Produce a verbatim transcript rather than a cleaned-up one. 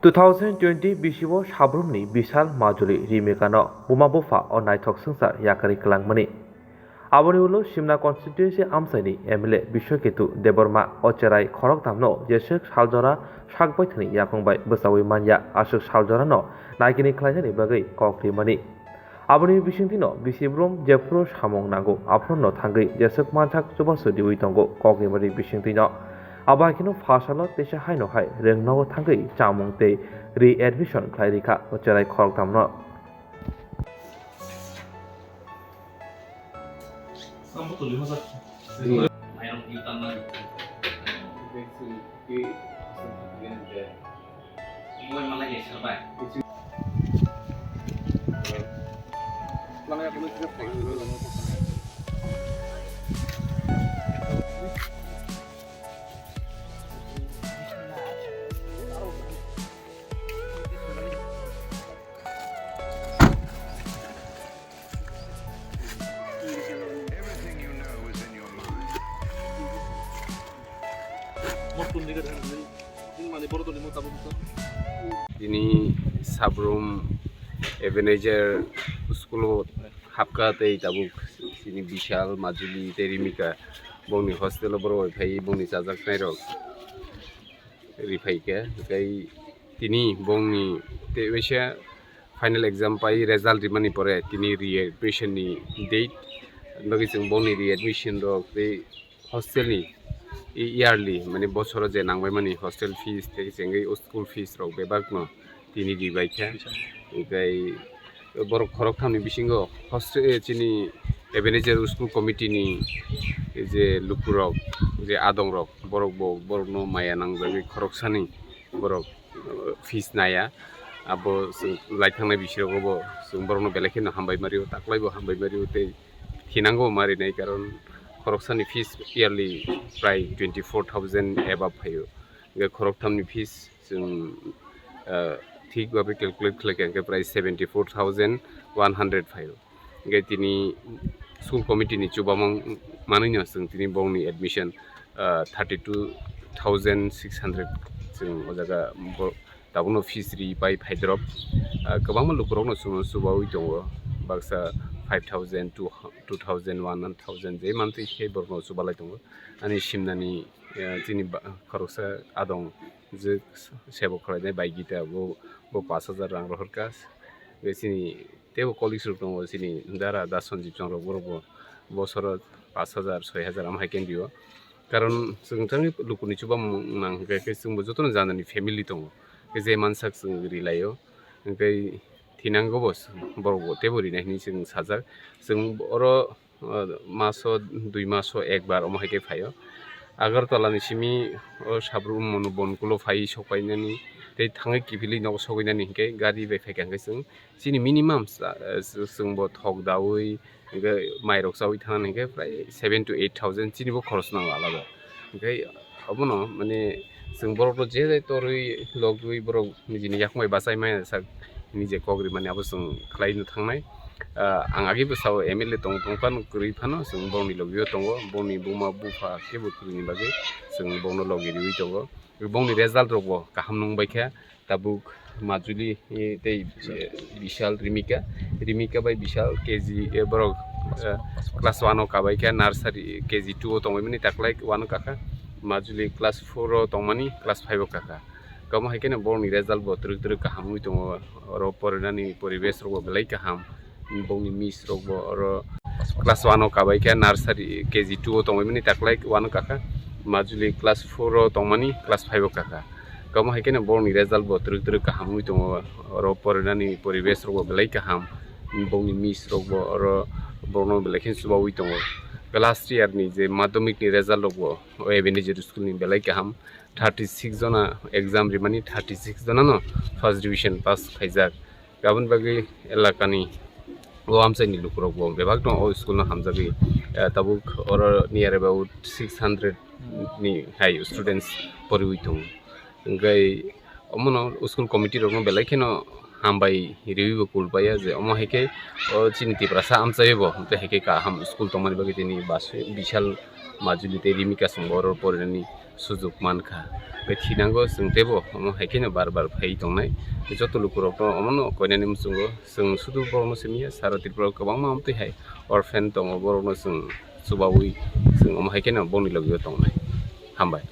Two thousand twenty bisio Sabrumni Bishal Majuli Rimikano buma bupha o naithok swngchar yakarwi kwlangmani. Aboni ulo Simna constituency amchaini M L A Biswaketu Debbarma o cherai khoroktamno jeswk saljora sak baithani yakung bai bwchaui manya aswk saljorano naikini khlainani bagwi kok rimani. Aboni bisingtwino bisibrum jephuru samung nango, aphurno thangwi jeswk mansak chubachu riwi tongo kok rimani bisingtwino. Abo hai kheno pha salo teisa haino hai rwngnogo thangwi chamung tei re-admission khlai rikha o cherai khoroktamno. Tini Sabrum Ebenezer school-o hapkha tei tabuk chini Bishal, Majuli tei Rimika bongni hostel-o borok bai phai bongni chajaknairok riphaikha. Tei tini bongni tei waisa final exam pai result rimani pore tini re-admission ni date, bagwi chwng bongni re-admission rok tei hostel ni yearly, mane bosoro je nangbaimani hostel fees tei chengwi o school fees rok bebakno tini ribaikha. Tei borok khoroktham ni bisingo hostel, eh, chini Ebenezer School Committee ni je lukurok, je adongrok, borok bo borokno maya nangjagwi khoroksani borok, eh, fees naya. Abo chwng lai thangnai bisirogo bo chwng borokno belai kheno hambai mario, taklai bo hambai mario tei thinango marinai, karon khoroksani fees yearly prai twenty four thousand above phaio. Hingke khorokthamni fees chwng, ah, thik babe calculate khlai kha, hingke prai seventy four thousand one hundred phaio. Hingke tini school committee ni chubamung manwino chwng tini bongni admission, ah, thirty two thousand six hundred chwng o jaga bo tabukno fees ri pai phaidrop. Ah, kwbangma lukurokno chwngno chubaui tongo, baksa five thousand, two, two thousand, one thousand je mantwi khe borokno chubalai tongo. Ani simnani, ah, chini ba-, khoroksa adong je sebo khwlainai bai gita bo, bo pash hajar rang rohorkha. Tei chini teibo colleagues rok tongo, chini dara da Sanjib chong rok, borok bo bosoro pash hajar, soi hajar am hai khe rio. Karon chwng thangwi lukuni chubamung nang hwnkhe khe chwngbo jotono janani family tongo. Khe je mansak chwng rilaio. Hwnkhe thinango bo borok bo teibo rinai hinwi chwng sajak. Chwng oro, o, maso, dui maso ekbar omo hai khe phaio. Agartala ni simi o Sabrum Monu Bonkulo phai sokpainani tei thangwi kiphilwi nogo sogwinani hinkhe gari bai phaikha hinkhe chwng chini minimum sa-, chwngbo thok daui, hingke mairok chaui thangnani hingke prai seven to eight thousand chini bo khoroksa nango alada. Hingke obono mane chwng borokno je jai torwi logwi borok nijini yakung bai bachai maya sak nije kok rimani abo chwng khlaino thangnai. Ah, ang agei bwsao M L A tong tong phano kwrwi phano chwng borokni logio tongo, borokni buma bupha kebo kwrwini bagwi chwng borokno logi riwi tongo. Borokni result rokbo kaham nung baikha. Tabuk Majuli, eh, tei, eh, Bishal, Rimika, Rimika bai Bishal K G, eh, borok, eh, class one o kabai khe nursery, K G two o tongwi mani taklai one o kakha, Majuli class four o tongmani class five o kakha. Kamo hai kheno borokni result bo twrwk twrwk kaham wngwi tongo, oro porinani poribesh rok bo belai kaham. Bongni miss rok bo oro class one o kabai khe nursery K G two o tongwi mani taklai one o kakha, Majuli class four o tongmani class five o kakha. Kamo hai kheno borokni result bo twrwk twrwk kaham wngwi tongo, oro porinani poribesh rok bo belai kaham. Bongni miss rok bo oro borokno belai kheno chubaui tongo. Last year ni je madhyamik ni result rok bo o Ebenezer school ni belai kaham. Thirty six jona exam rimani, thirty six jona no first division pass khaijak. Aboni bagwi elakani o amchaini lukurok bo bebak no o school no hamjagwi, eh, tabuk oro near about six hundred ni hai students poriwi tongo. Hingke omono school committee rokno belai kheno hambai riwi bo kulpaiya je omo hai khe o chini Tiprasa amchai bo, tei hai khe kaham school tongmani bagwi tini Basu-, Bishal Majuli tei Rimika chwng oro porinani sujuk mankha. Tei thinango chwng teibo omo hai kheno bar bar phai tongnai. Joto lukurokno omono koinani muchungo chwng sudu borokno simiya, sara Tripura o kwbangma amtwi hai orphan tongo, borokno chwng chubaui chwng omo hai kheno bongni logi o tongnai. Hambai.